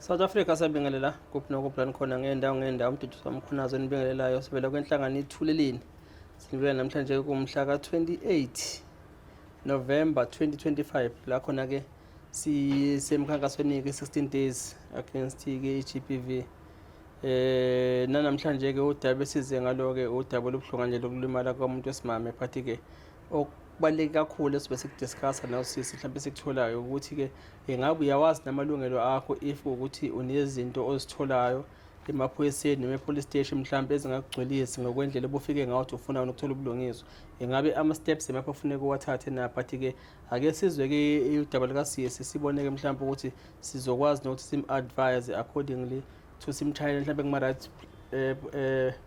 South Africa sabingelela kuphi nokuphi la nikhona ngendawo ngendawo umduduzi wamkhunazo nibingelelayo sivela kwenhlangano ithuleleni sinibingelela namhlanje kumhla ka-28 November 2025 la khona ke sisemkhankasweni ke 16 days against ke i-GBV. Nanamhlanje ke udaba esize ngalo ke udaba olubuhlungu nje lokulimala komuntu wesimame, but ke okubaluleke kakhulu esibe sikudiscussa nosisi mhlawumbe sikutholayo ukuthi ke ingabe uyawazi namalungelo akho if ukuthi unezinto ozitholayo emaphoyiseni noma e-police station mhlawumbe ezingakugculisi ngokwendlela obufike ngawo ukuthi ufuna ukuthola ubulungiswa, ingabe ama-steps emaphi ofuneka uwathathe na. But-ke ake sizwe-ke udaba likasisi, sibone-ke mhlawumbe ukuthi sizokwazi nokuthi sim-advise accordingly to simshayele mhlawumbe kuma-right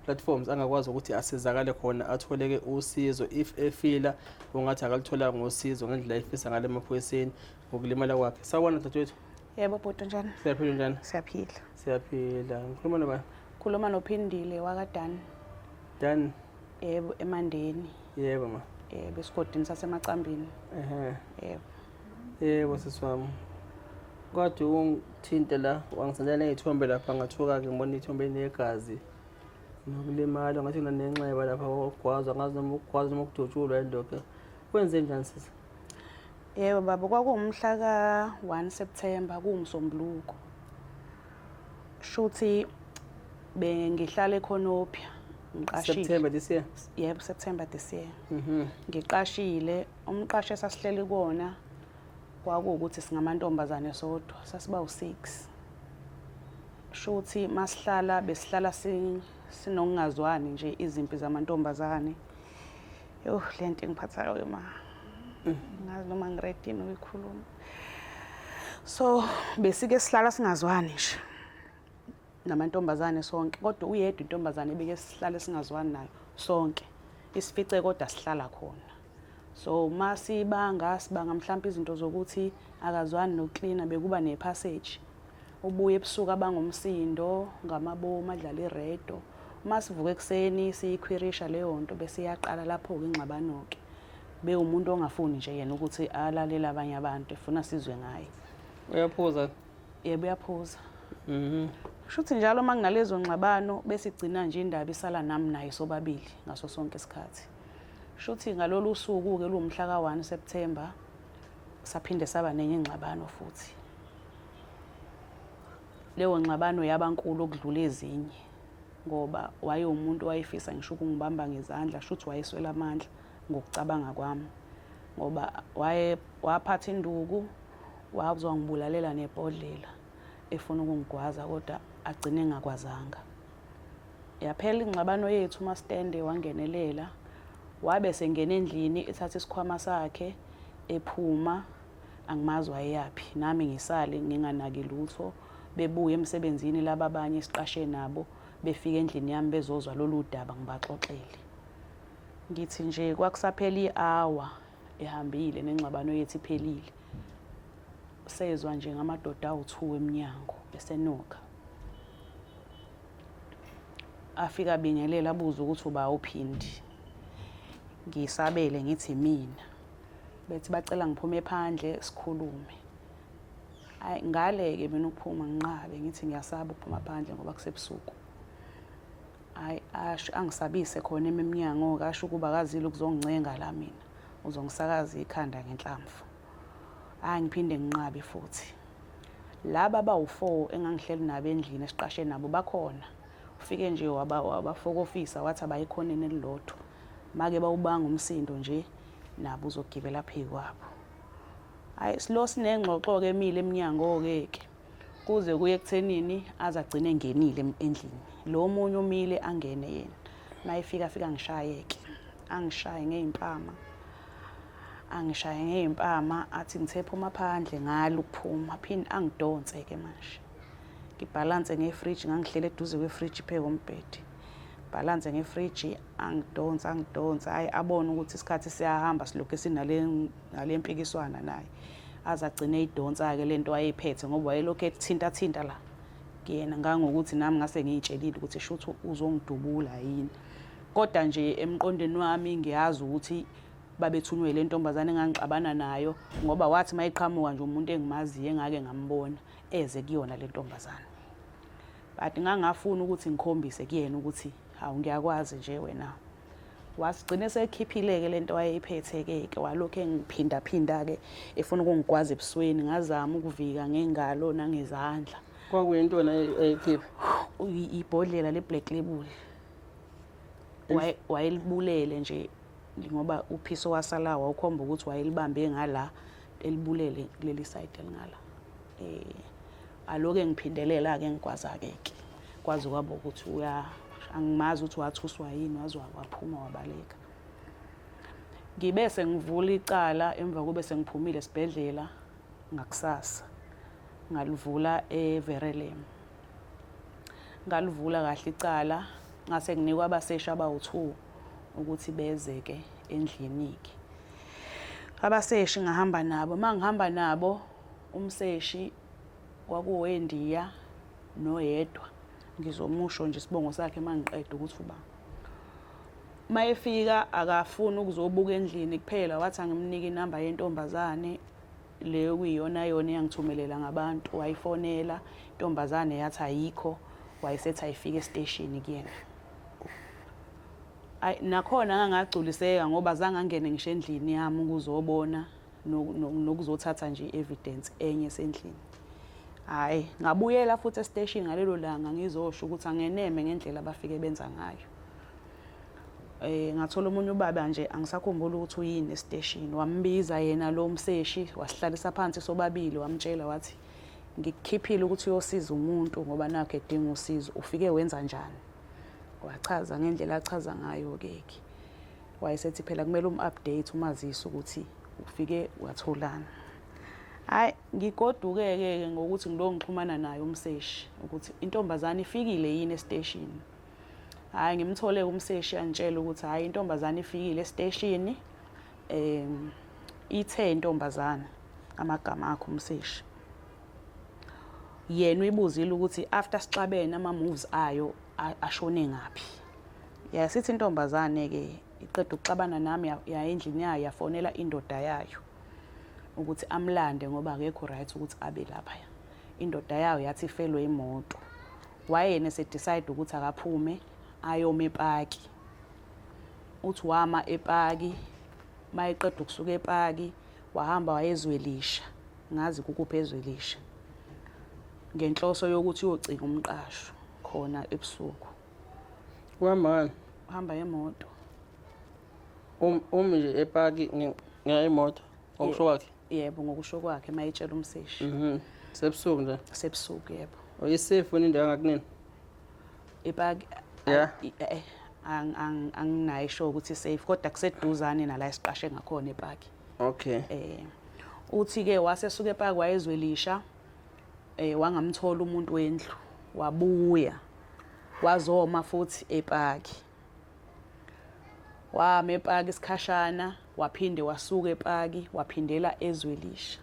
platforms angakwazi ukuthi asizakale khona, atholeke usizo if efila ungathi akalutholanga ngosizo ngendlela ayifisa ngale emaphoyiseni ngokulimala kwakhe. Sawubona, dadewethu. Yebo bhuti, njani? Siyaphila, njani? Siyaphila. Siyaphila. Ngikhuluma nobani? Khuluma noPhindile wakaDan. Dan? Yebo, eMandeni. Yebo ma. Yebo, esigodini saseMacambini. Ehe. Yebo. Yebo sisi wami, kodwa ungithinte la wangisendela ney'thombe lapha, ngathuka-ke ngibona iy'thombe negazi nokulimala, ngathi kunanenxeba lapha okugwazwa, ngazi noma ukugwazwa noma ukudutshulwa yini lokho. Kwenze njani, sisi? Yebo baba, kwakuwumhla ka-1 September, kuwumsombuluko. Shuthi bengihlala eKhonopia, ngiqashile. September this year? Yebo, September this year. Ngiqashile, umqasho esasihleli kuwona kwakuwukuthi singamantombazane sodwa, sasiba u6. Shuthi masihlala besihlala sinokungazwani nje, izimpi zamantombazane. Yo, lento engiphathayo ma. Ngazi noma ngiready ukuyikhuluma. So besike sihlala singazwani nje namantombazane sonke, kodwa uyedwa intombazane ebike sihlale singazwani nayo sonke. Isifice kodwa sihlala khona. So masibanga sibanga mhlawumbe izinto zokuthi akazwani nokuklina, bekuba nepassage. Ubuye ebusuku abangumsindo ngamabomu, adlala iredo. Uma sivuka ekuseni siyikhwirisha leyo nto, bese iyaqala lapho-ke ingxabano-ke. Bewumuntu ongafuni nje yena ukuthi alalele abanye abantu, efuna sizwe ngaye. Uyaphuza? Yebo, uyaphuza. Shuthi njalo uma kunalezo ngxabano besigcina nje indaba isala nami naye sobabili ngaso sonke isikhathi. Shuthi ngalolu suku-ke luwumhla ka-1 September saphinde saba nenye ingxabano futhi. Leyo ngxabano yaba nkulu okudlula ezinye ngoba wayewumuntu owayefisa ngisho ukungibamba ngezandla, shuthi wayeswela amandla ngokucabanga kwami, ngoba waye waphatha induku wazongibulalela nebhodlela efuna ukungigwaza, kodwa agcine engakwazanga. Yaphela ingxabano yethu, umasitende wangenelela, wabe sengena endlini ethatha isikhwama sakhe ephuma, angimazi wayeyaphi, nami ngisale nginganaki lutho. Bebuye emsebenzini laba abanye esiqashe nabo, befika endlini yami bezozwa lolu daba, ngibaxoxele. Ngithi nje kwakusaphela i-hour ehambile nengxabano yethu iphelile, sezwa nje ngamadoda awu-2 emnyango esenokha. Afika abingelela, abuza ukuthi uba uPhindi. Ngisabele ngithi mina. Bethi bacela ngiphume phandle sikhulume. Hayi, ngale-ke mina ukuphuma, nginqabe ngithi ngiyasaba ukuphuma phandle ngoba kusebusuku. Hayi, asho angisabise khona eminyango-ke, asho ukuba akazile ukuzongincenga la mina, uzongisakaza ikhanda ngenhlamvu. Hhayi, ngiphinde nginqabe futhi. Laba abawu-4 engangihleli nabo endlini esiqashe nabo bakhona. Ufike nje wabafokofisa wathi abayikhoneni elilodwa. Make bawubanga umsindo nje nabo uzogibela phezu kwabo. Hayi, silo sinengxoxo-ke emile emnyango-ke ke. Kuze kuye ekuthenini aze agcine engenile endlini. Lo omunye umile angene yena. Mayefika afika angishaye-ke. Angishaye ngey'mpama. Angishaye ngey'mpama athi ngithe phuma phandle, ngala ukuphuma. Phinde angidonse-ke manje. Ngibhalanse ngefriji, ngangihleli eduze kwefriji phezu kombhede. Bhalanse ngefriji, angidonse angidonse, hhayi abone ukuthi isikhathi siyahamba silokhu sinale nale mpikiswana naye. Aze agcine eyidonsa-ke lento ayeyiphethe ngoba wayelokhu ethinta thinta la kuyena, ngangokuthi nami ngase ngiy'tshelile ukuthi shuthi uzongidubula yini. Kodwa nje emqondweni wami ngiyazi ukuthi babethunywe le ntombazane engangixabana nayo, ngoba wathi mayiqhamuka nje umuntu engimaziyo engake ngambona eze kuyona le ntombazane. But ngangafuni ukuthi ngikhombise kuyena ukuthi hawu ngiyakwazi nje wena. Wasigcina sekhiphile-ke le nto wayeyiphethe-ke ke walokhu engiphindaphinda-ke efuna ukungigwaza ebusweni ngazama ukuvika ngengalo nangezandla. Kwakuyintoni ayikhipha? Ibhodlela le-Black Label. Wayelibulele nje ngoba uphiso wasala wawukhomba ukuthi wayelibambe ngala elibulele kuleli side elingala. Aloke ngiphindelela ke ngigwaza ke ke. Kwazi kwabo ukuthi uya angimazi ukuthi wathuswa yini waze waphuma wabaleka. Ngibe sengivula icala emva kube sengiphumile esibhedlela ngakusasa. Ngalivula eVerelem. Ngalivula kahle icala ngase nginikwa abaseshi abawu-2 ukuthi beze ke endlini ke. Abaseshi ngahamba nabo, uma ngihamba nabo umseshi kwakuwendiya noyedwa ngizomusho nje isibongo sakhe uma ngiqeda ukuthi uba. Uma efika akafuni ukuzobuka endlini kuphela wathi angimnike inamba yentombazane leyo kuyiyona yona eyangithumelela ngabantu wayifonela intombazane yathi ayikho wayesethi ayifike esiteshini kuyena. Ayi nakhona ngangagculiseka ngoba zange angene ngisho endlini yami ukuzobona nokuzothatha nje i-evidence enye esendlini. Hhayi ngabuyela futhi esiteshini ngalelo langa ngizosho ukuthi angeneme ngendlela abafike benza ngayo. Ngathola omunye ubaba nje angisakhumbuli ukuthi uyini esiteshini wambiza yena lo mseshi wasihlalisa phansi sobabili wamtshela wathi ngikukhiphile ukuthi uyosiza umuntu ngoba nakho edinga usizo ufike wenza njani. Wachaza ngendlela achaza ngayo-ke ke. Wayesethi phela kumele um-update umazise ukuthi ufike watholana. Hhayi ngigoduke-ke ke ngokuthi ngilo ngixhumana naye umseshi ukuthi intombazane ifikile yini esiteshini. Hhayi ngimthole umseshi angitshela ukuthi hhayi intombazane ifikile esiteshini ithe intombazane amagama akhe umseshi. Yena uyibuzile ukuthi after sixabene ama-moves ayo ashone ngaphi. Yasithi intombazane-ke iqeda ukuxabana nami yaya endlini yayo yafonela indoda yayo ukuthi amlande ngoba akekho right ukuthi abe laphaya. Indoda yayo yathi ifelwe imoto. Wayena ese-decide ukuthi akaphume ayoma epaki. Uthi wama epaki, mayeqeda ukusuka epaki wahamba wayezwelisha. Ngazi kukuphi eZwelisha ngenhloso yokuthi uyocinga umqasho khona ebusuku. Uhamba ngani? Uhamba ngemoto. Nje epaki ngemoto ngokusho kwakhe? Yebo, ngokusho kwakhe mayetshela umseshi. Sebusuku nje? Sebusuku yebo. Uyisafe wena indawo yangakunini? Epaki Yeah. Anginayo sure ukuthi safe kodwa kuseduzane nala esiqashe ngakhona epaki. Okay. Uthi ke wasesuka epaki wayezwelisha wangamthola umuntu wendlu wabuya wazoma futhi epaki. Wama epaki isikhashana waphinde wasuka epaki waphindela eZwelisha.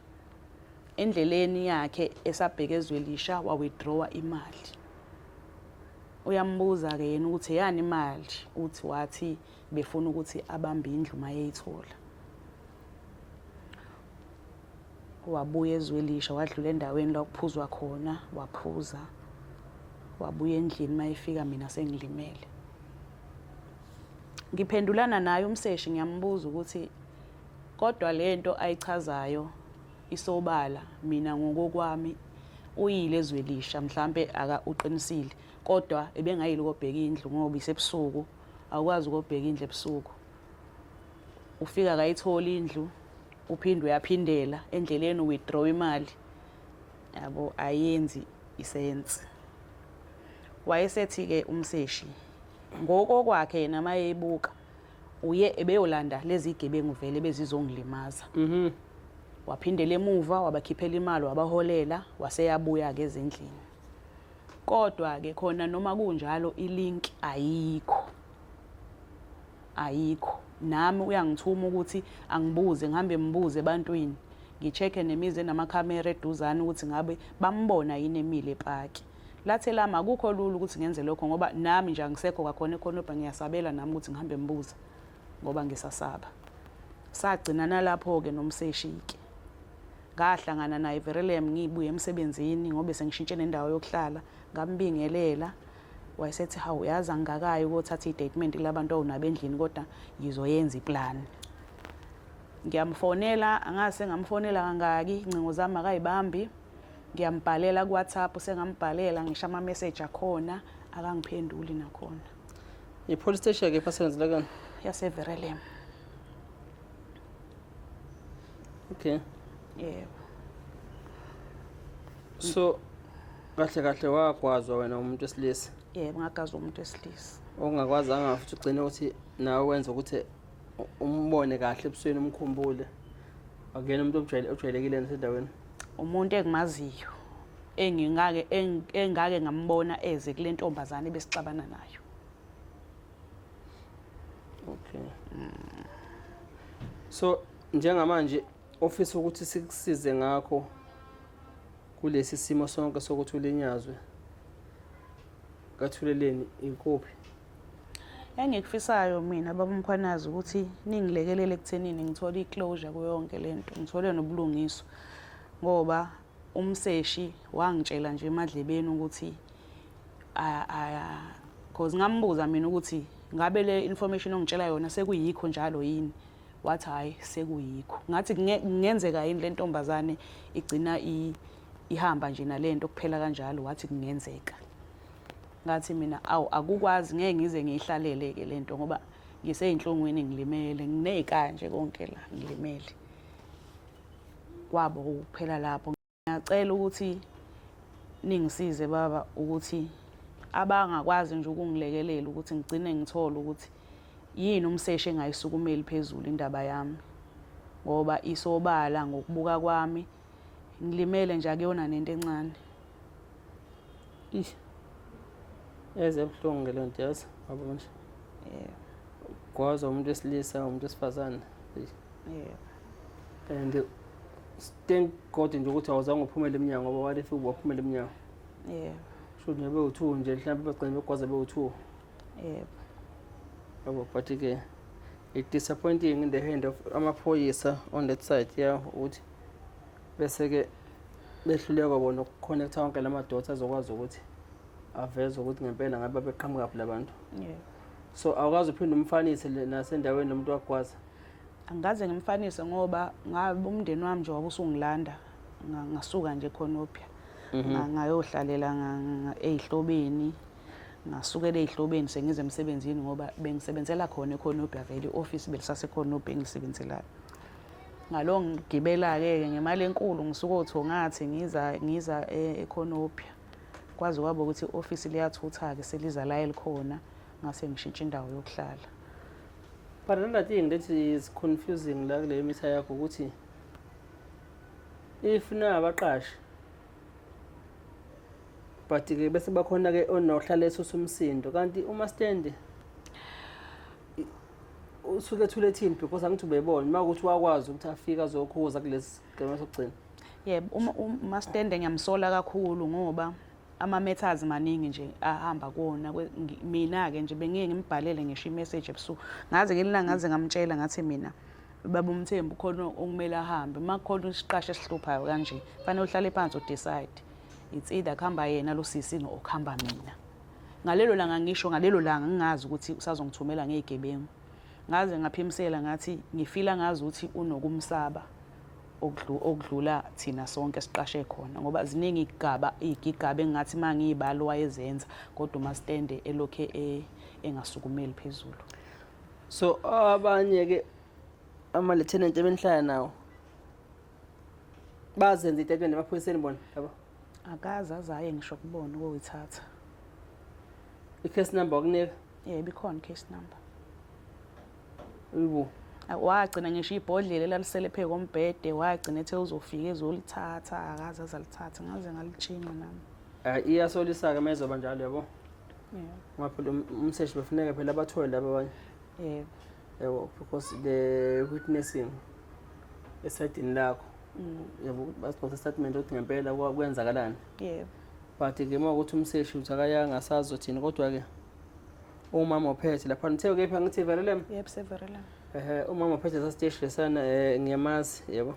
Endleleni yakhe esabheka eZwelisha wawithdrawa imali. Uyambuza ke yena ukuthi yani imali, uthi wathi befuna ukuthi abambe indlu mayeyithola. Wabuya eZwelisha wadlula endaweni la kuphuzwa khona waphuza. Wabuya endlini mayefika mina sengilimele. Ngiphendulana naye umseshi ngiyambuza ukuthi kodwa lento ayichazayo isobala mina ngokokwami uyile eZwelisha mhlambe aka uqinisile kodwa ebengayile ukobheka indlu ngoba isebusuku awukwazi ukobheka indlu ebusuku. Ufika akayithola indlu uphinde uyaphindela endleleni withdraw imali yabo ayenzi isense. Wayesethi ke umseshi ngokokwakhe yena mayeyibuka uye ebeyolanda lezi gebengu vele bezizongilimaza. Waphindela emuva wabakhiphela imali wabaholela waseyabuya ke ezindlini. Kodwa ke khona noma kunjalo ilink ayikho. Ayikho. Nami uyangithuma ukuthi angibuze ngihambe ngibuze ebantwini. Ngi-check-e nemizi enamakhamera eduzane ukuthi ngabe bambona yini emile epaki. Lathe lami akukho lula ukuthi ngenze lokho ngoba nami nje angisekho kakhona ekhonobha ngiyasabela nami ukuthi ngihambe ngibuza ngoba ngisasaba. Sagcina nalapho-ke nomseshi-ke. Ngahlangana naye Verulam ngibuye emsebenzini ngoba sengishintshe nendawo yokuhlala, ngambingelela. Wayesethi hawu yazi angikakayi ukuyothatha i-statement labantu awunabo endlini kodwa ngizoyenza iplani. Ngiyamfonela angase ngamfonela kangaki, ingcingo zami akayibambi. Ngiyambhalela ku-WhatsApp sengambhalela ngisho ama-message akhona akangiphenduli nakhona. I-police station yakephi asebenzela kuyona? YaseVerulam. Okay. Yebo. So kahle kahle wagwazwa wena umuntu wesilisa. Yebo, ngagazwa umuntu wesilisa. Ongakwazanga futhi ugcine ukuthi nawe wenza ukuthi umbone kahle ebusweni umkhumbule. Akuyena umuntu ojwayele ojwayelekile nasendaweni. Umuntu engimaziyo engingake engake ngambona eze kule ntombazane ebesixabana nayo. Okay. So njengamanje ofisa ukuthi sikusize ngakho kulesi simo sonke sokuthi ulinyazwe kathuleleni ikuphi? Engikufisayo mina baba Mkhwanazi ukuthi ningilekelele ekuthenini ngithole i-closure kuyo yonke le nto, ngithole nobulungiswa ngoba umseshi wangitshela nje emadlebeni ukuthi cause ngambuza mina ukuthi ngabe le information ongitshela yona sekuyikho njalo yini, wathi hhayi sekuyikho. Ngathi kungenzeka yini le ntombazane igcina ihamba nje nale nto kuphela kanjalo, wathi kungenzeka. Ngathi mina awu akukwazi ngeke ngize ngiyihlalele-ke le nto ngoba ngisey'nhlungwini ngilimele, nginey'kaya nje konke la ngilimele. Kwabo kuphela lapho. Ngiyacela ukuthi ningisize baba ukuthi abangakwazi nje ukungilekelela ukuthi ngigcine ngithole ukuthi yini umseshi engayisukumeli phezulu indaba yami ngoba isobala ngokubuka kwami ngilimele nje akuyona nento encane. Ish. Eze buhlungu ke lento yazi wabo manje. Yebo. Gwaza umuntu wesilisa umuntu wesifazane. Yebo. And thank God nje ukuthi awuzange uphumele emnyango ngoba what if waphumela emnyango? Yebo. Sho nje bewu-2 nje mhlawumbe bagcine begwaza bewu-2. Yebo. Yabo but ke it disappointing in the hand of amaphoyisa on that side yeah ukuthi bese ke behluleka bona ukuconnecta wonke la madots azokwazi ukuthi aveze ukuthi ngempela ngabe babeqhamukaphi labantu. Yebo. So awukazi uphinde umfanise nasendaweni nomuntu wagwaza. Angikaze ngimfanise ngoba ngabe umndeni wami nje wabusungilanda ngasuka nje khonopha. Ngayohlalela ey'hlobeni ngasukela ey'hlobeni sengize emsebenzini ngoba bengisebenzela khona ekhonopha vele i-ofisi belisasekhonopha engilisebenzelayo. Ngalo ngigibela-ke ngemali enkulu ngisuka oThongathi ngiza ekhonopha. Kwaze kwaba ukuthi i-ofisi liyathutha-ke seliza la elikhona ngase ngishintsha indawo yokuhlala. But another thing that is confusing la kule mitha yakho ukuthi if nabaqashi but ke bese bakhona ke onohlala esusa umsindo kanti uma stand usuke ethule thini because angithi ubebona uma ukuthi wakwazi ukuthi afike azokhuza kulesi sigaba sokugcina. Yebo, umastende ngiyamsola kakhulu ngoba ama-matters maningi nje ahamba kuwona. Mina-ke nje bengiye ngimbhalele ngisho i-message ebusuku. Ngaze ngelinye ilanga ngaze ngamtshela ngathi mina baba uMthembu khona okumele ahambe, uma kukhona isiqasho esihluphayo kanje fanele uhlale phansi udecide. It's either kuhamba yena lo sisi or kuhamba mina. Ngalelo langa ngisho ngalelo langa ngingazi ukuthi usazongithumela ngey'gebengu. Ngaze ngaphimisela ngathi ngifila ngazi ukuthi unokumsaba okudlula thina sonke siqashe khona ngoba ziningi igaba igigaba engathi mangiyibalo wayezenza kodwa umastende elokhe engasukumeli phezulu. So abanye ke ama lieutenant ebenihlala nawo bazenza itatimende emaphoyiseni bona yabo? Akaze azaye ngisho kubona ukuyithatha. I-case number wakunika? Yebo, ikhona i-case number. Uyibo. Wagcina ngisho ibhodlela elalisele phezu kombhede, wagcina ethe uzofika ezolithatha, akaze azalithatha, ngaze ngalitshinga nami. Iyasolisa-ke uma izoba njalo yabo. Yebo. Ngoba phela umseshi befuneka phela abathole laba abanye. Yebo. Yabo because the witnessing esayidini lakho. Yabo basiphatha statement ukuthi ngempela kwenzakalani. Yebo. But ke uma ukuthi umseshi uthi akayanga asazothini kodwa ke umama ophethe lapha nithe kephi angithi Verulam? Yebo, seVerulam. Ehhe umama ophethe sasiteshi lesana ngiyamazi yebo.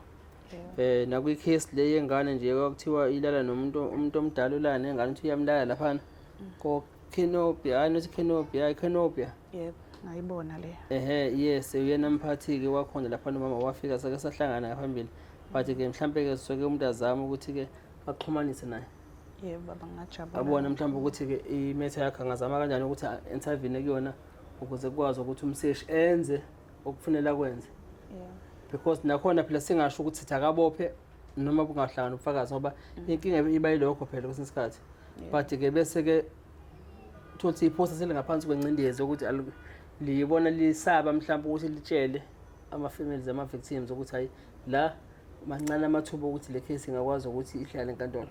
Nakwi-case le yengane nje kwakuthiwa ilala nomuntu, umuntu omdala ulala nengane, uthi uyamlala laphana ko-Kenobia, hayi not Kenobia, hayi Kenobia. Yebo, ngayibona le. Ehhe, yes, uyena mphathi-ke wakhona laphana, umama wafika, sake sahlangana ngaphambili, but-ke mhlampe-ke soke umuntu azame ukuthi-ke axhumanise naye. Yebo baba, ngajabula. Abone mhlawumbe ukuthi-ke i-matter yakhe angazama kanjani ukuthi intervene kuyona ukuze kukwazi ukuthi umseshi enze okufunela kwenze. Because nakhona phela singasho ukuthi sithi akabophe noma bungahlangani ubufakazi, ngoba inkinga iba yilokho phela kwesinye isikhathi. But-ke bese-ke thola ukuthi iphosa selingaphansi kwengcindezi yokuthi liyibona lisaba mhlawumbe ukuthi litshele ama-families ama-victims ukuthi hayi, la mancane amathuba ukuthi le case ingakwazi ukuthi ihlale enkantolo,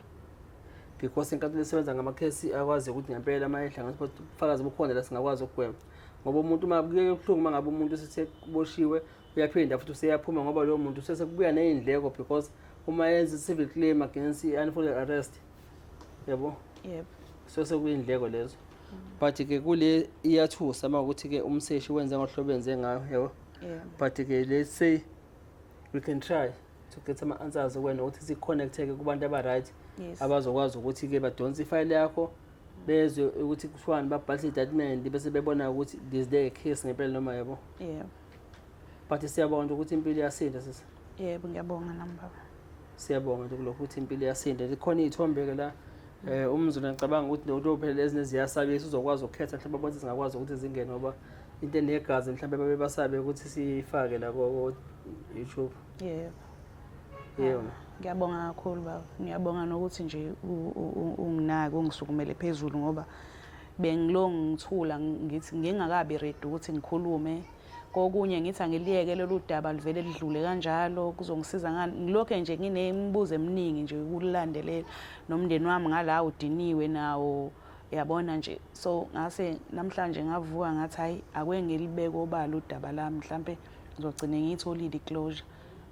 because inkantolo isebenza ngamakhesi akwazi ukuthi ngempela uma ehlanganisa ubufakazi bukhona la singakwazi ukugwema, ngoba umuntu uma kuye kubuhlungu uma ngabe umuntu eseseboshiwe uyaphinda futhi useyaphuma, ngoba loyo muntu usesekubuya ney'ndleko, because uma yenza i-civil claim against i-unlawful arrest, yabo. Yebo. So sekuyindleko lezo, but-ke kule iyathusa uma ukuthi-ke umseshi wenze ngohlobo enze ngayo, yabo. Yebo. But-ke let's say we can try to get ama-answers kuwena ukuthi si-connect-ke kubantu aba-right abazokwazi ukuthi-ke badonse ifayile yakho, bezwe ukuthi kuthiwani, babhalise itatimende, bese bebona ukuthi is there a case ngempela noma, yabo. Yebo. But siyabonga nje ukuthi impilo iyasinda, sisi. Yebo, ngiyabonga nami baba. Siyabonga nje kulokhu ukuthi impilo iyasinda. Likhona iy'thombe-ke la, umzulu ngicabanga ukuthi lo phela ezinye ziyasabisa, uzokwazi ukukhetha mhlawumbe abona zingakwazi ukuthi zingene, ngoba into enegazi mhlawumbe babe basabe ukuthi siyifake la ko-YouTube. Yebo. Yebo. Ngiyabonga kakhulu baba. Ngiyabonga nokuthi nje unginake, ungisukumele phezulu, ngoba bengilo ngithula ngithi ngingakabi ready ukuthi ngikhulume. Kokunye ngithi angiliyeke lolu daba livele lidlule kanjalo, kuzongisiza ngani? Ngilokhe nje nginemibuzo eminingi nje ukulandelela, nomndeni wami ngala udiniwe nawo, yabona nje. So ngase namhlanje ngavuka ngathi hayi, ake ngilibeke obala udaba lami, mhlambe ngizogcine ngiyitholile i-closure,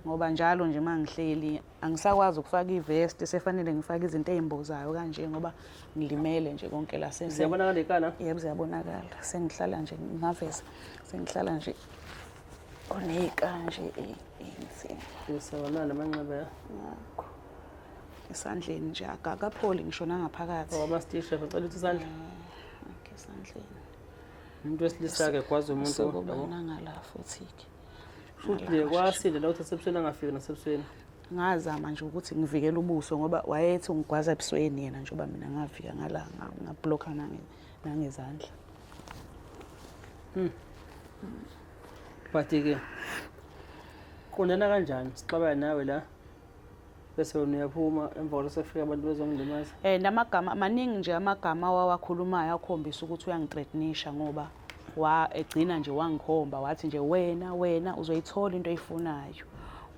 ngoba njalo nje uma ngihleli angisakwazi ukufaka i-vest, sefanele ngifake izinto ey'mbozayo kanje ngoba ngilimele nje konke la. Ziyabonakala ikala? Yebo, ziyabonakala. Sengihlala nje ngaveza, sengihlala nje oney'kanje ey'nzima. Siyabonana amanxeba ya. Ngakho esandleni nje akakapholi ngisho nangaphakathi. Oh, ama-stitch lapha, cela ukuthi isandla. Okay, esandleni. Umuntu wesilisa-ke gwaza umuntu, Sokuba yabo. nangala futhi-ke. Futhi nje kwasinda la ukuthi asebusweni angafiki nasebusweni. Ngazama nje ukuthi ngivikele ubuso, ngoba wayethi ungigwaza ebusweni yena, njengoba mina ngafika ngala ngablocka nangezandla. But-ke qondana kanjani sixabane nawe la, bese wena uyaphuma, emva kwalokho sekufika abantu bezongilimaza? Namagama maningi nje, amagama awawakhulumayo akhombisa ukuthi uyangithreatenisha, ngoba wa egcina nje wangikhomba wathi nje wena wena uzoyithola into oyifunayo.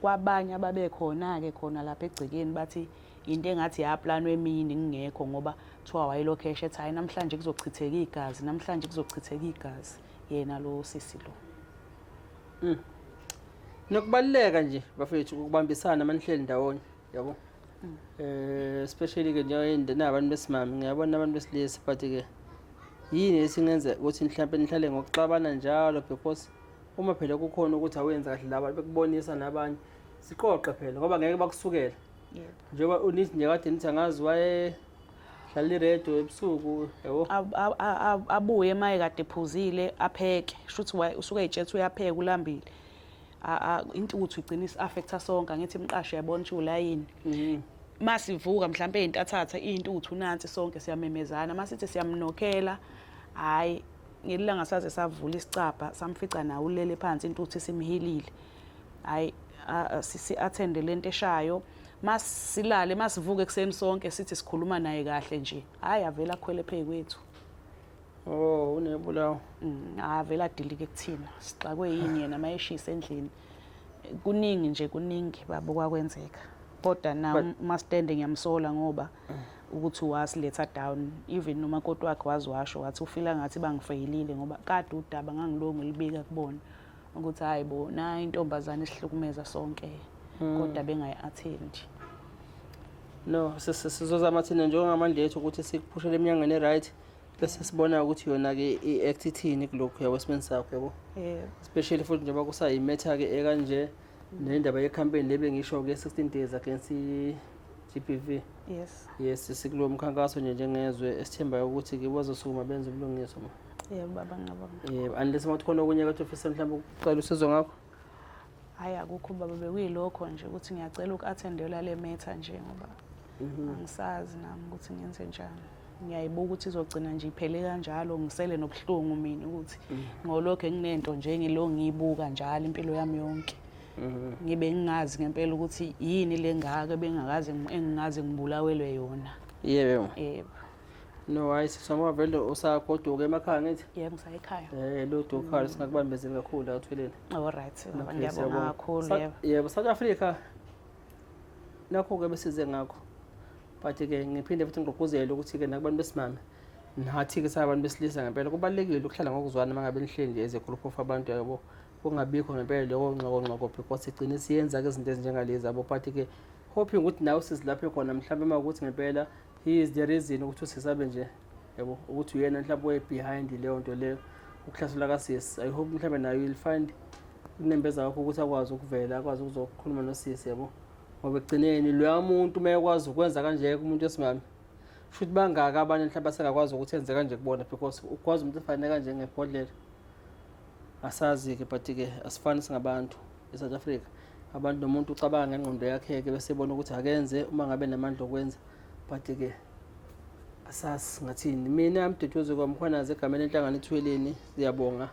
Kwabanye ababekhona-ke khona lapha egcekeni bathi into engathi yaplanwa emini ngingekho, ngoba kuthiwa wayelokhu esho ethi hhayi, namhlanje kuzochitheka igazi, namhlanje kuzochitheka igazi, yena lo sisi lo. Nokubaluleka nje bafethu ukubambisana manihleli ndawonye, yabo. Especially ke njengoba nabantu besimame, ngiyabona abantu besilisa, but ke yini esingenza ukuthi mhlawumbe nihlale ngokuxabana njalo? Because uma phela kukhona ukuthi awenza kahle laba bekubonisa nabanye, siqoqe phela, ngoba ngeke bakusukele. Njengoba unithi nje kade nithi angazi waye dlala iredio ebusuku, yabo. Abuye maye kade ephuzile, apheke, shuthi usuke ey'tshela ukuthi uyapheka, ulambile. Intuthu igcina isi-affecta sonke, angithi imqasho uyabona ukuthi ulayini. Masivuka mhlampe ey'ntathatha iy'ntuthu nansi, sonke siyamemezana, masithi siyamnokhela, hhayi, ngelilanga saze savula isicabha, samfica nawe ulele phansi, intuthu isimhilile. Hhayi, si-attende lento eshayo, masilale, masivuka ekuseni sonke sithi sikhuluma naye kahle nje, hhayi, avele akhwele phezu kwethu. Oh, unebulawo. Avele adilike kuthina, sixakwe yini yena mayeshisa endlini. Kuningi nje, kuningi baba okwakwenzeka, kodwa na umastende ngiyamsola ngoba ukuthi wasiletha down, even nomakoti wakhe wazi washo wathi ufila ngathi bangifeyilile, ngoba kade udaba ngangilongo ngilibika kubona ukuthi hayi bo, nayi intombazane esihlukumeza sonke, kodwa bengayi-attendi. No, sizozama thina njengamandla ethu ukuthi sikuphushele eminyangweni e-right, bese sibona ukuthi yona-ke i-act ithini kulokhu, yabo, esimeni sakho, yabo. Yebo. Especially futhi njengoba kusayi-matter-ke ekanje. Nendaba ye-campaign le bengisho-ke 16 days against i-GBV. Yes. Yes, sikulowo mkhankaso nje njengezwe esithembayo ukuthi-ke bazosukuma benze ubulungiswa ma. Yebo baba, ngiyabonga. Yebo, unless uma kukhona okunye kade ufisa mhlawumbe ukucela usizo ngakho. Hhayi akukho baba, bekuyilokho nje ukuthi ngiyacela uku-athendelwa le metha nje ngoba angisazi nami ukuthi ngenze njani. Ngiyayibuka ukuthi izogcina nje iphele kanjalo, ngisele nobuhlungu mina ukuthi ngolokhu nginento nje ngilo ngiyibuka njalo impilo yami yonke. Ngibe ngingazi ngempela ukuthi yini le ngaka ebengakaze engingaze ngibulawelwe yona. Yebo. Yebo. No, hayi sisoma vele usagoduka emakhaya ngithi. Yebo, ngisaya ekhaya. Lutho ukhala singakubambezeli kakhulu la uthweleni. All right baba, Okay, ngiyabonga siyabonga. kakhulu yebo. Yebo, South Africa nakho-ke besize ngakho. But ke ngiphinde futhi ngigqugquzele ukuthi-ke nakubantu besimame nathi-ke sabantu besilisa ngempela kubalulekile ukuhlala ngokuzwana uma ngabe nihleli nje as a group of abantu yabo, kungabikho ngempela leyo ngxoko ngxoko because igcine siyenza-ke izinto ezinjengalezi yabo. But-ke hoping ukuthi nawe usisi lapho khona mhlawumbe uma ukuthi ngempela he is the reason ukuthi usisi abe nje yabo, ukuthi uyena mhlawumbe oye behind leyo nto leyo ukuhlaselwa kasisi. I hope mhlawumbe nayo you'll find unembeza wakho ukuthi akwazi ukuvela, akwazi ukuzokhuluma nosisi yabo, ngoba ekugcineni loya muntu uma ekwazi ukwenza kanje kumuntu wesimame, shuthi bangaka abanye mhlawumbe asengakwazi ukuthi enze kanje kubona, because ukwazi umuntu ofanele kanje ngebhodlela asazi-ke. But-ke asifani singabantu e-South Africa, abantu nomuntu ucabanga ngengqondo yakhe-ke bese ebona ukuthi akenze uma ngabe namandla okwenza, but-ke asazi ngathini. Mina Mduduzi kwaMkhwanazi egameni lenhlangano Ithweleni, siyabonga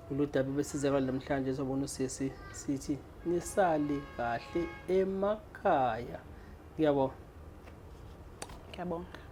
kulolu daba besize ngalo namhlanje. Sobona usisi, sithi nisale kahle emakhaya. Ngiyabonga. Ngiyabonga.